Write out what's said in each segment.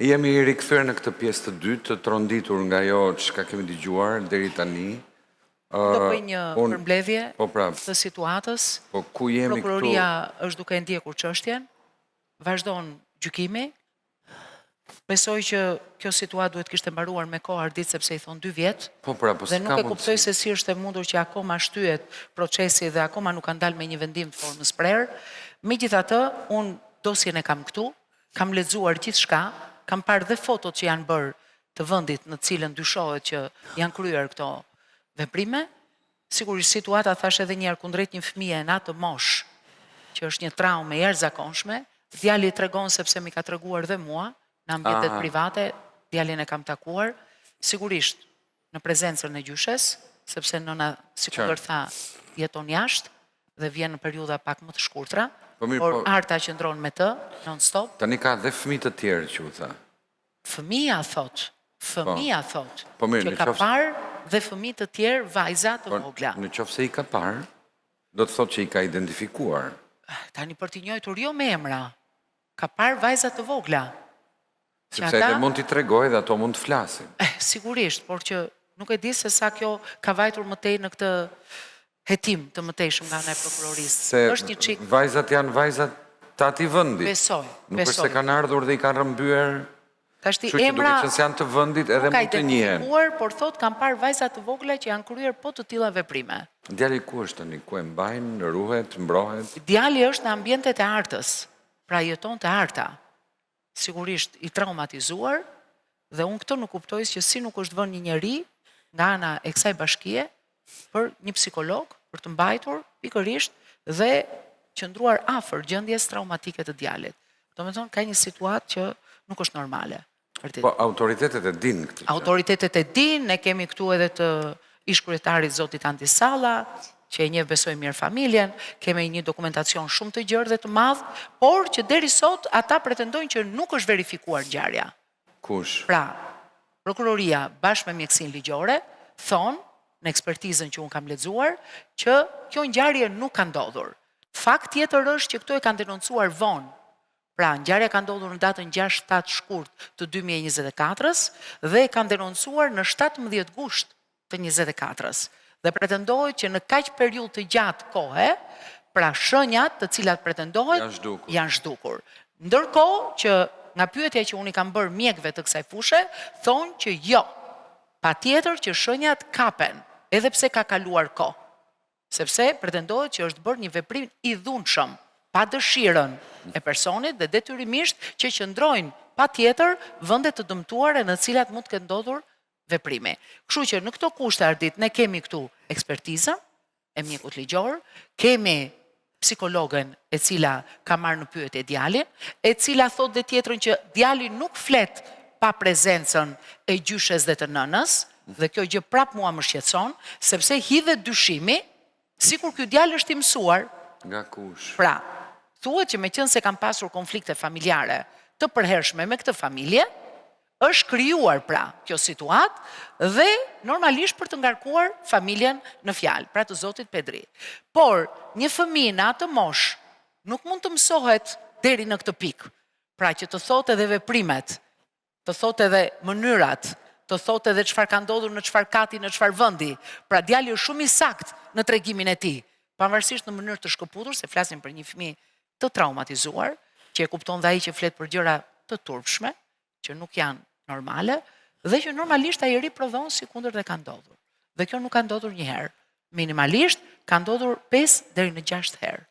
Jemi rikthyer në këtë pjesë të dytë, të tronditur nga ajo çka kemi dëgjuar deri tani. Do bëj një përmbledhje po pra, të situatës. Po ku jemi këtu? Prokuroria është duke e ndjekur çështjen. Vazhdon gjykimi. Besoj që kjo situatë duhet kishte mbaruar me kohë Ardit sepse i thonë dy vjet. Po pra, po Dhe nuk e kuptoj se si është e mundur që akoma shtyhet procesi dhe akoma nuk kanë dalë me një vendim të formës prerë. Megjithatë, unë dosjen e kam këtu, Kam lexuar gjithçka, kam parë dhe fotot që janë bërë të vendit në të cilën dyshohet që janë kryer këto veprime. Sigurisht situata thashë edhe një herë kundrejt një fëmije në atë moshë, që është një traumë e jashtëzakonshme, djali tregon sepse m'i ka treguar dhe mua në ambientet private, djalin e kam takuar, sigurisht në prezencën e gjyshes, sepse nëna sikundër tha jeton jashtë dhe vjen në periudha pak më të shkurtra, po mirë, por po, Arta qëndron me të non stop. Tani ka dhe fëmijë të tjerë që u tha. Fëmija thotë, Po. fëmija thotë Po mirë, që në ka qoftë parë dhe fëmijë të tjerë vajza të po, vogla. në qoftë se i ka parë, do të thotë që i ka identifikuar. Tani për t'i njohur jo me emra, ka parë vajza të vogla. Sepse edhe mund t'i tregojë dhe ato mund të flasin. Eh, sigurisht, por që nuk e di se sa kjo ka vajtur më tej në këtë hetim të mëtejshëm nga ana e prokurorisë. Se Është një çik vajzat janë vajzat të atij vendit. Besoj, Nuk është besoj. se kanë ardhur dhe i kanë rrëmbyer. Tashti Kështu që duke emra qenë se janë të vendit edhe nuk ka mund të njihen. identifikuar, por thotë kam parë vajza të vogla që janë kryer po të tilla veprime. Djali ku është tani? Ku e mbajnë? Ruhet, mbrohet? Djali është në ambientet e Artës, pra jeton te Arta. Sigurisht i traumatizuar dhe unë këtë nuk kuptoj që si nuk është vënë një njeri nga ana e kësaj bashkie për një psikolog për të mbajtur pikërisht dhe qëndruar afër gjendjes traumatike të djalit. Domethënë ka një situatë që nuk është normale. Vërtet. Po autoritetet e dinë këtë gjë. Autoritetet e dinë, ne kemi këtu edhe të ish-kryetarit zotit Andi Salla, që e njeh besoj mirë familjen, kemi një dokumentacion shumë të gjerë dhe të madh, por që deri sot ata pretendojnë që nuk është verifikuar ngjarja. Kush? Pra, prokuroria bashkë me mjekësinë ligjore thonë në ekspertizën që unë kam lexuar që kjo ngjarje nuk ka ndodhur. Fakt tjetër është që këto e kanë denoncuar vonë. Pra, ngjarja ka ndodhur në datën 6-7 shkurt të 2024-ës dhe e kanë denoncuar në 17 gusht të 24-ës. Dhe pretendohet që në kaq periudhë të gjatë kohe, pra shenjat të cilat pretendohet Janë zhdukur. janë zhdukur. Ndërkohë që nga pyetja që unë i kam bërë mjekëve të kësaj fushe, thonë që jo. Patjetër që shenjat kapen, edhe pse ka kaluar kohë. Sepse pretendohet që është bërë një veprim i dhunshëm, pa dëshirën e personit dhe detyrimisht që qëndrojnë patjetër vende të dëmtuara në të cilat mund të ketë ndodhur veprimi. Kështu që në këto kushte Ardit ne kemi këtu ekspertizën e mjekut ligjor, kemi psikologen e cila ka marrë në pyetje djalin, e cila thotë dhe tjetrën që djali nuk flet pa prezencën e gjyshes dhe të nënës, dhe kjo gjë prap mua më shqetëson, sepse hidhet dyshimi sikur ky djalë është i mësuar. Nga kush? Pra, thuhet që meqenëse kanë pasur konflikte familjare të përhershme me këtë familje, është krijuar pra kjo situatë dhe normalisht për të ngarkuar familjen në fjalë, pra të zotit Pedri. Por, një fëmijë në atë moshë nuk mund të mësohet deri në këtë pikë. Pra që të thotë edhe veprimet, të thotë edhe mënyrat, të thotë edhe çfarë ka ndodhur në çfarë kati, në çfarë vendi. Pra djali është shumë i saktë në tregimin e tij, pavarësisht në mënyrë të shkëputur, se flasim për një fëmijë të traumatizuar, që e kupton dhe ai që flet për gjëra të turpshme, që nuk janë normale, dhe që normalisht ai riprodhon sikundër dhe ka ndodhur. Dhe kjo nuk ka ndodhur një herë. Minimalisht ka ndodhur 5 deri në 6 herë.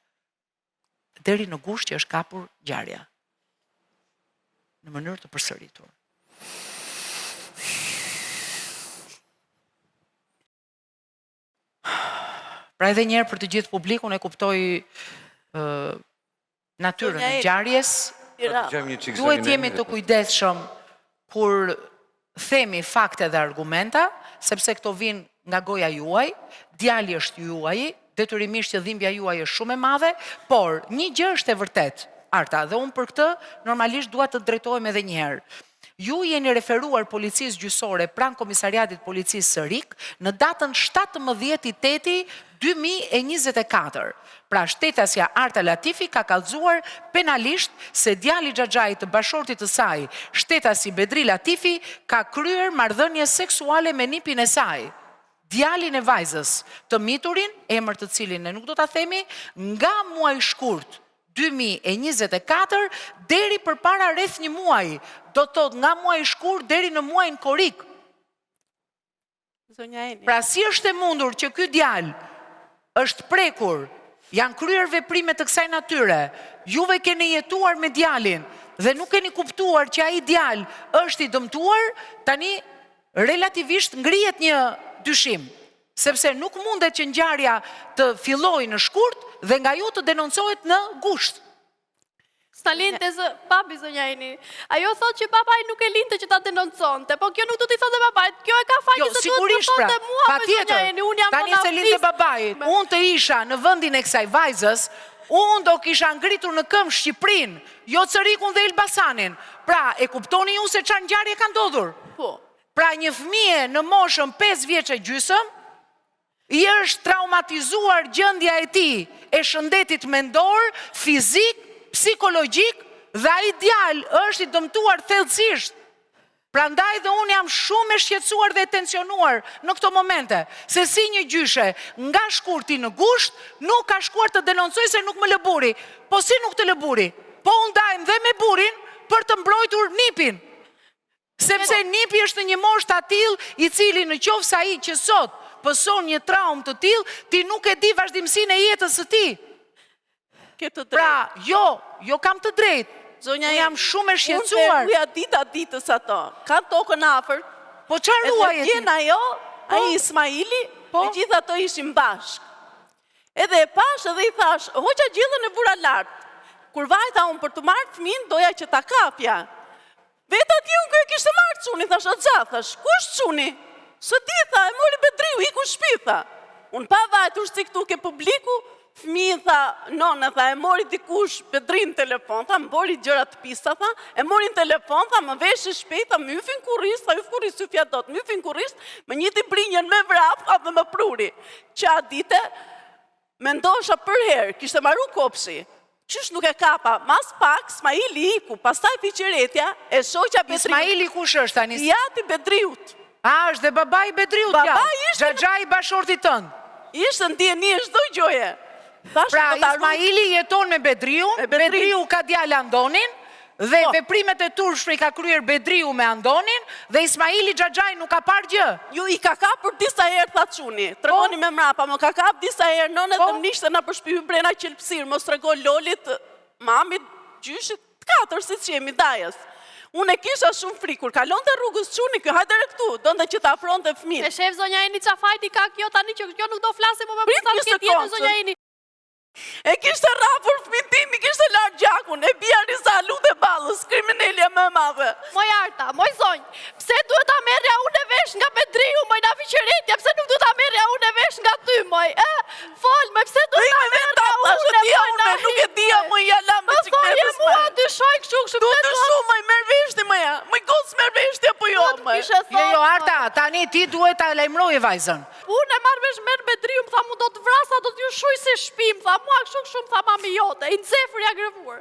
Deri në gusht që është kapur ngjarja. Në mënyrë të përsëritur. Pra edhe një herë për të gjithë publikun e kuptoj ë natyrën e ngjarjes. Duhet të jemi të kujdesshëm kur themi fakte dhe argumenta, sepse këto vijnë nga goja juaj, djali është juaji, detyrimisht që dhimbja juaj është shumë e madhe, por një gjë është e vërtetë, Arta, dhe unë për këtë normalisht dua të drejtohem edhe një herë. Ju jeni referuar Policisë Gjyqësore pranë Komisariatit të Policisë Cërrik në datën 17 i teti 2024. Pra shtetasja Arta Latifi ka kallëzuar penalisht se djali i xhaxhait të bashkëshortit të saj, shtetasi Bedri Latifi, ka kryer marrëdhënie seksuale me nipin e saj, djalin e vajzës, të miturin, emër të cilin ne nuk do ta themi, nga muaji shkurt 2024 deri përpara rreth një muaji, do të thotë nga muaji shkurt deri në muajin korrik. Zonja Eni. Pra si është e mundur që ky djalë është prekur, janë kryer veprime të kësaj natyre, juve keni jetuar me djalin dhe nuk keni kuptuar që ai djalë është i dëmtuar, tani relativisht ngrihet një dyshim, sepse nuk mundet që ngjarja të fillojë në shkurt dhe nga ju të denoncohet në gusht. S'ta linte zë, babi zonja Eni. Ajo thotë që babai nuk e linte që ta denonconte, po kjo nuk do t'i thote babait, kjo e ka fajin Jo, se duhet të sigurisht pra, thote mua po zonja patjetër. Eni, unë jam Tani se linte babait, unë të isha në vendin e kësaj vajzës, unë do kisha ngritur në këmbë Shqipërinë, jo Cërrikun dhe Elbasanin. Pra, e kuptoni ju se çfarë ngjarje ka ndodhur? Po. Pra, një fëmije në moshën 5 vjeç e gjysëm, i është traumatizuar gjendja e tij e shëndetit mendor, fizik, psikologjik dhe ai djalë është i dëmtuar thellësisht. Prandaj dhe unë jam shumë e shqetësuar dhe e tensionuar në këto momente, se si një gjyshe nga shkurti në gusht nuk ka shkuar të denoncoj se nuk më lë burri. Po si nuk të lë burri? Po unë ndahem dhe me burrin për të mbrojtur nipin. Sepse nipi është në një moshë të atillë, i cili në qoftë se ai që sot pëson një traumë të tillë, ti nuk e di vazhdimësinë e jetës së tij. Ke të drejtë. Pra, jo, jo kam të drejtë. Zonja Unë jam Eni, shumë e Unë shqetësuar. e ruja dita ditës ato. Kanë tokën afër. Po çfarë Edhe ruaje ti? vjen ajo, ai Ismaili, Po. e gjithë ato ishin bashkë. Edhe e pash edhe i thash, hoqa gjellën e vura lart. Kur vajta unë për të marrë fëmin, doja që ta kapja. Vetë atje unë e kishte marrë çuni, thash, o xha, thash, ku është çuni? S'e di, tha, e mori Bedriu, iku shtëpi, tha. Unë pa vajtur si këtu ke publiku, fëmijën, tha, none, tha, e mori dikush Bedrin në telefon, tha, më bëri gjëra të pista, tha, e mori në telefon, tha, më veshi shpejt, tha, më hyfin kurriz, tha, hyf kurriz, hyfja dot, më hyfin kurriz, më njiti brinjën me vrap, tha, dhe më pruri. Që atë dite, mendosha për herë, kishte maru kopshi, qysh nuk e kapa, mas pak, Ismaili iku, pastaj Fiqiretja, e shoqja Bedriut. Ismaili kush është tani? I ati Bedriut. A, është dhe babai i Bedriut, Babai gjallë. ishte në- Xhaxhai i bashkëshortit tënd. Ishte në dijeni e çdo gjëje. Thash, Pra, do ta ruaj- Ismaili jeton me Bedriun, Me Bedriun. Bedriu ka djalë Andonin, dhe Po. veprimet e turpshme i ka kryer Bedriu me Andonin, dhe Ismaili xhaxhai nuk ka parë gjë. Ju i ka kapur disa herë, tha çuni. Tregoni me mrapa, më ka kap disa herë nënë Po. dhe më nishte na përshpy brena qelpsir, mos trego Lolit, mamit, gjyshit, të katër siç jemi dajës. Unë e kisha shumë frikë, kur kalonte rrugës çuni, ky hajde re këtu, donte që ta afronte fëmijën. E shef zonja Eni ça fajti ka kjo tani që kjo nuk do flasi po me Prit sa një të ketë jetë sekondë. zonja Eni. E kishte rrafur fëmijën tim, i kishte larë gjakun, e bia Riza Lute Ballës, kriminelja më e madhe. Moj Arta, moj zonj, pse duhet ta merrja unë e vesh nga Bedriu, moj na Fiqiretja, pse nuk duhet ta merrja unë e vesh nga ty, moj, e? Fol, moj, pse duhet ta Ime merrja ta thash, unë e e dija moj unë, na nuk e dija, hipe? moj, ja lam Po thoje bicikletës, mua, moj. dyshoj kështu, kështu, Du pse të duhet shumë, moj, merr veshti, moj, ja. Moj, gocë merr veshti, apo jo, të moj. kishe Jo, thënë, jo, moj. Arta, tani ti duhet ta lajmëroje vajzën. Unë e marr vesh merr Bedriu, më tha mu do të vrasa, do t'ju shuj si shtëpi, më tha mua kështu kështu, më tha mami jote, i nxefër ja grevuar.